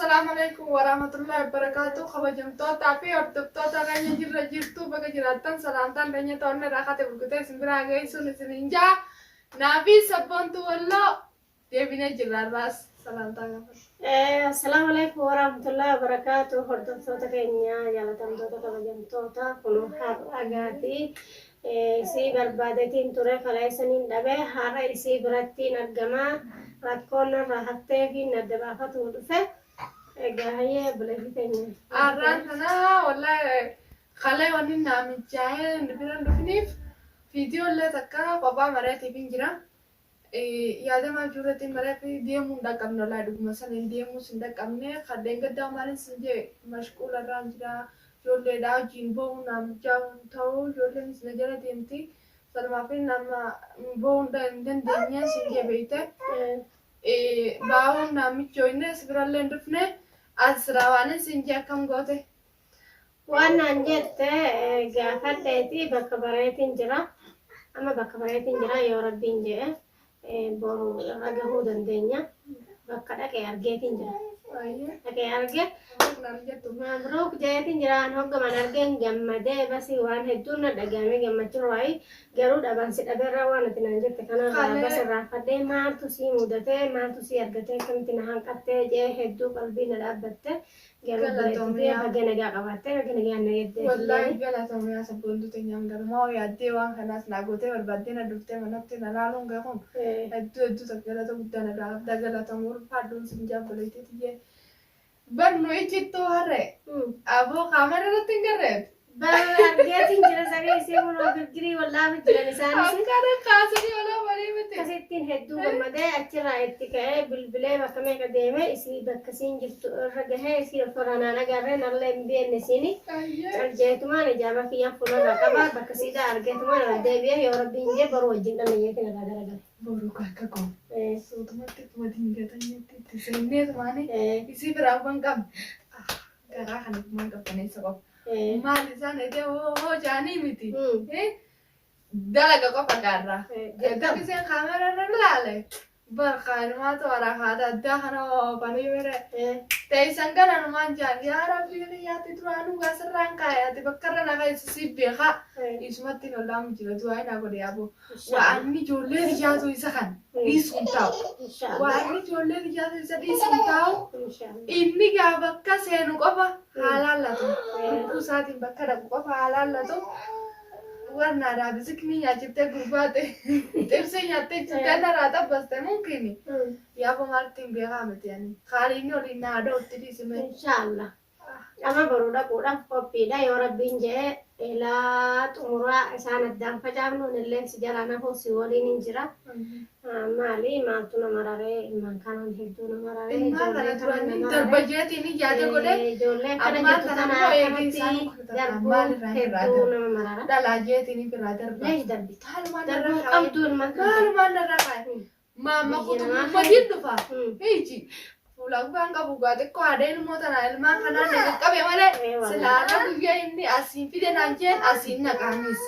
Assalaamu alaikum warahmatullahi wabarakatuh. Kabajamtootaa fi hordoftoota keenya jirra jirtu baga jiraattan salaamtaan teenya to'annoo irraa kate gurgutee isin biraa geessuun isin hin jaa. Naafi sabboontuu walloo deebinee jirra irraas salaamtaa gaafadha. Assalaamu alaikum warahmatullahi wabarakatuh. Hordoftoota keenya jaalatamtoota kabajamtoota kun har'a gaatii isii barbaadetiin ture kaleessaniin dhabe har'a isii birattiin argama rakkoon narraa haftee fi adda baafatuu dhufe. Egaa hayyee obboleettii teenya. Har'aan tana wallahi kalee wanni naamichaa'ee bira hin dhufiniif viidiyoo takka kophaa mareetiif hin jira. Yaadamaa jirutti maree fi deemuu hin dhaqqabne wallahi dhuguma sana hin deemuus hin dhaqqabne kanneen gaddaa maaliin sin jee mashquula irraan jira ijoolleedhaa wajjin boo'uun naamichaa hin ta'u ijoolleenis na jala deemti sanumaaf nama boo'uu hin dandeenye sin jee beeyte baa'uun naamichoo inni as birallee hin dhufne as raawaanin sin jee akkam goote. Waan naan jette gaafadheeti bakka bareetiin jira. Amma bakka bareetiin jira yoo rabbiin jedhe boru irra gahuu dandeenya. Bakka dhaqee argeetiin jira. Dhaqee arge. Mabruuk jedheetiin jira. An hoggaman argeen gammadee basi waan hedduun na dhagahame gammachuu waayii garuu dhaban si dhabeerraa waan ati naan jette kanarraa bas irraanfadhee maaltu sii mudatee maaltu sii argatee akkamitti na hanqattee jee hedduu qalbii na dhaabbatte. Garuu Galatoomi yaa. Baga nagaa qabaattee baga nagaan na eegdee. Wallaahi galatoomi yaa sabboontuu teenyaan galumaa yaaddee waan kanaas naa gootee barbaaddee na dhuftee manatti na laaluun kee kun hedduu hedduu takka galata guddaa na irraa qabda galatoomi ulfaadhuun sin jaabboleettii tiyyee. Bar nu ijjittuu harree aboo kaamera irratti hin garreetu. Argeetiin jira saree isii kun girgirii wallaafi jiran isaanis. Akkana kaasanii olaa marii miti. Akkasittiin hedduu gammadee achirraa itti ka'ee bilbilee bakka meeqa deemee isii bakka isiin jirtu irra gahee isii ofirraa naan agarree nallee hin beekne isiini. Caljeetumaan ijaaba kiyyaan fuularraa qaba bakka siidaa argeetumaan irra deebi'ee yoo rabbiin jee boru wajjin dhala jeetiin irraa garagale. Boru akka goone. Suutumatti ittuma dingatanitti itti seennee tumaanii isii biraa waan qabne. Garaa kana gumaan qabbaneessa qofa. Maal isaan edee hoo jaanii miti. Dalaga qofa gaarraa. Edda giseen kaamera irra ilaale. Barqaanumaatu waraqaa addaa kana oofanii bire. Teessan galanumaan jaan yaa rabbii kiyyaatti duraanuu gaasirraan kaa'e ati bakka irra na keessi si beekaa. Isumatti lolaamu jira du'aa naa godhe yaaboo. Waan ijoollee biyyaatu isa kan dhiisuun taa'u. Waan ijoollee biyyaatu isa dhiisuun taa'u. Inni gaa bakka seenu qofa haa laallatu. Lubbuu isaatiin bakka dhaqu qofa haa laallatu. Warnaadhaa bisikni nyaachiftee gurbaate xibsii nyaattee jirtee narraa xabbaste mumkini. Yaaboo maaltti hin beekaa miti ani. Kaaliin oliin naa dhootti dhiisime. Inshaallah. Amma boru dhaquudhaaf qophiidha yoo rabbiin jedhe ilaa xumuraa isaan addaan facaafnu illeen si jalaa nafu si waliin hin jira. Maali maaltu nama raree ilmaan kanaan hedduu nama raree. Ilmaan kana duraan darba jeetiin yaada godhe. Ijoollee kana Ammaan jirtu kana tana immoo eegee isaan akkanatti kun maalirraa darbuun irraa hedduu darba. nama marara. Dhalaa jeetiin irraa darba. Leesh darbita. Maalumaan Darbuu narra qabdu kaaye. ilmaan kana. Maalumaan narra kaaye. Maamma Biyya kutu namaa uummatiin dhufa. Hiiji. Fuula gubbaan qabu gaa xiqqoo haadha ilmoo tana ilmaan kanaan na qaqqabe malee silaala guyyaa inni asiin fide naan jeen asiin naqaanis.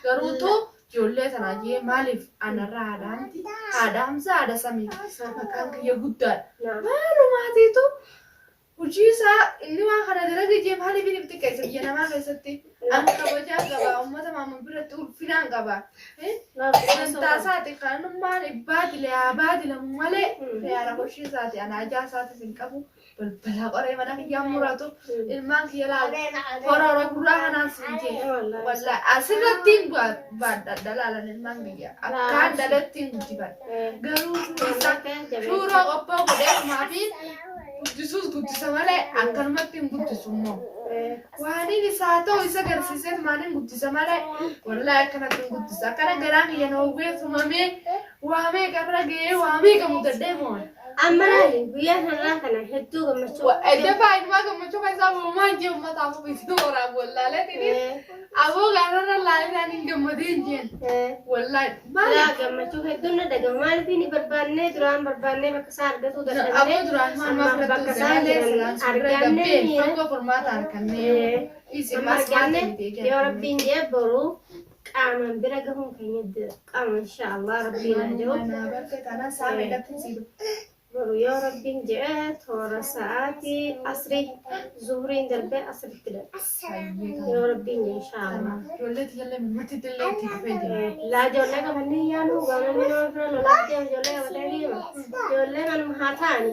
Garuutu ijoollee tanaa jee maaliif anarraa haadha hamti haadha hamsa haadha samii maqaan kiyya guddaadha. Maalumaatiitu hojii isaa inni waan kana dalage jee maaliif inni xiqqeessa biyya namaa keessatti an kabajaa qaba uummata maama biratti ulfinaan qaba. Sagantaa isaati kanummaan baadile haa baadilamu malee yaara hoshii isaati ana ajaa isaatis hin qabu balbalaa qoree mana kiyyaan muratu ilmaan kiyya laala horoora gurraa kanaan siin jee wallaahi asirratti hin baadhadha laalan ilmaan kiyya akkaan dhalatti hin guddifadha garuu isa suuraa qophoo godhee maafi guddisuus guddisa malee akkanumatti hin guddisu immoo. Waaniin isaa ta'u isa garsiisee maaniin guddisa malee wallaahi akkanatti hin guddisa. Akkana garaan kiyya na hawwee tumamee waa meeqa irra ga'ee waa meeqa mudadhee mo'an. Amma laali guyyaa har'aa kana hedduu gammachuu. Edda faayidaa gammachuu keessaa uumamaan jee uummataaf ofiisi waraab wallaalee tini. Aboo gaararra laalinaan hin gammadeen jeen. Wallaahi maali? Laa gammachuu hedduun na dhagama maaliif ni barbaannee duraan barbaannee bakka isaa argatuu dadhabnee. Aboo duraan maal maal Amma bakka fudhattu isaa malee jiran silaan suuraa arganne gabbeen miira. fagoo furmaata harkannee. Isi Amma maas arganne maati miti yoo rabbiin jee boru qaamaan bira gahuun keenya dirqama inshaallah rabbiin haa jiru. Manaa barke taanaan saa meeqatti si dhufu? Boru yoo Rabbiin je'e toora sa'aatii asrii zuhriin darbee asritti dhaqa. Yoo Rabbiin je'e inshaallah. Ijoollee tiyyallee manatti illee itti dhufee jira. Laa ijoollee qabannee yaanuu gaanonni nama bira lolaa deemu ijoollee qabatee deema. Ijoollee manuma haa ta'ani.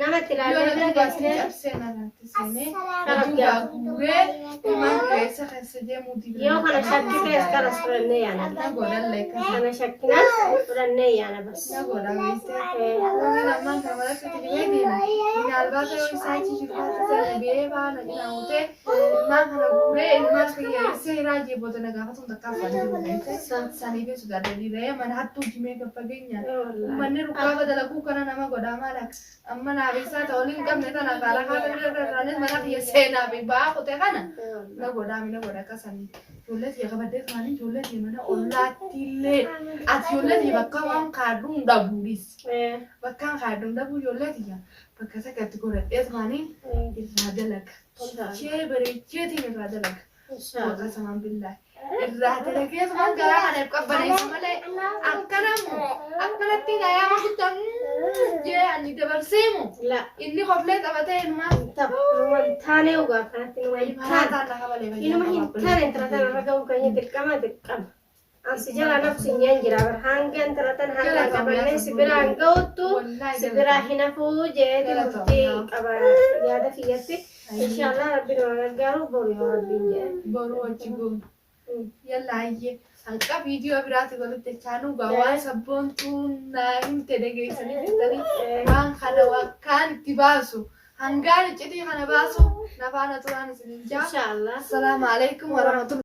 Nama itti Yoo ilaalee bira namni baasii geessinee cabsee nagaatti seenee Kanas oduu gaafa. guuree ilmaan keessa keessa deemuu dibira. Yoo kana shakkitees kanas fudhannee yaana. Na godhan leekkasa. Kana shakkinaan fudhannee yaana bas. Na godhan beektee. Namni lamaan kana manatti dhibee deema. Minaalbaata yoo isaa achi jiru baata sana bee baana jedhamutee ilmaan kana guuree ilmaan kiyya isa hiraa jee booda na gaafatuun takka afaan jiru beektee. Saniif sodaadha dhiiree mana hattuu jimee gaffageenyaan. Uummanni rukkaaba dalaguu kana nama godhaa maal akka amma naaf isaa ta'u waliin qabne tana karaa karaa irra irraanis mana kiyya seenaa fi ba'aa kute kana na godhaa mina godha akkasanii. Ijoollee tiyya qabadhee turanii ijoollee tiyya mana ollaatti illee ati ijoollee tiyya bakka waan kaadhu hin dhabuunis. Bakka kaadhu hin dhabuu ijoollee tiyya bakka takkatti godhadhee turanii irraa dalaga. Tolchee bareecheetiin irraa dalaga. Akkasumaan billaahi. Irraa dalagee turan garaa kana qabbaneessa malee akkanamu akkanatti gayaama guddaan jee ani dabarseemu La inni koflee taphatee inumaa numa hin taane ugaa kanatti numa hin taane. maraataan lafa malee Inuma hin taane intala tana irra ga'uun keenya dirqama dirqama. Ansi jala nafsi hin jeen jira bar hanga intala tana harkaan qabannee si biraan ga'uttu si biraa hin hafuu jeeti murtii qaba yaada kiyyatti. Inshaallah Rabbi nama gargaaru boru yoo Rabbiin jedhe. Boruu wajji goonu. Yalla ayyee hanqa viidiyoo biraati walitti chaanuu gaa waan sabboontuun naa himte dhageessanii jirtanii waan kana wakkaan itti baasu hangaan iccitii kana baasu nafaana turaan isinin jaa. Inshaallah. Assalaamu alaikum warahmatullahi.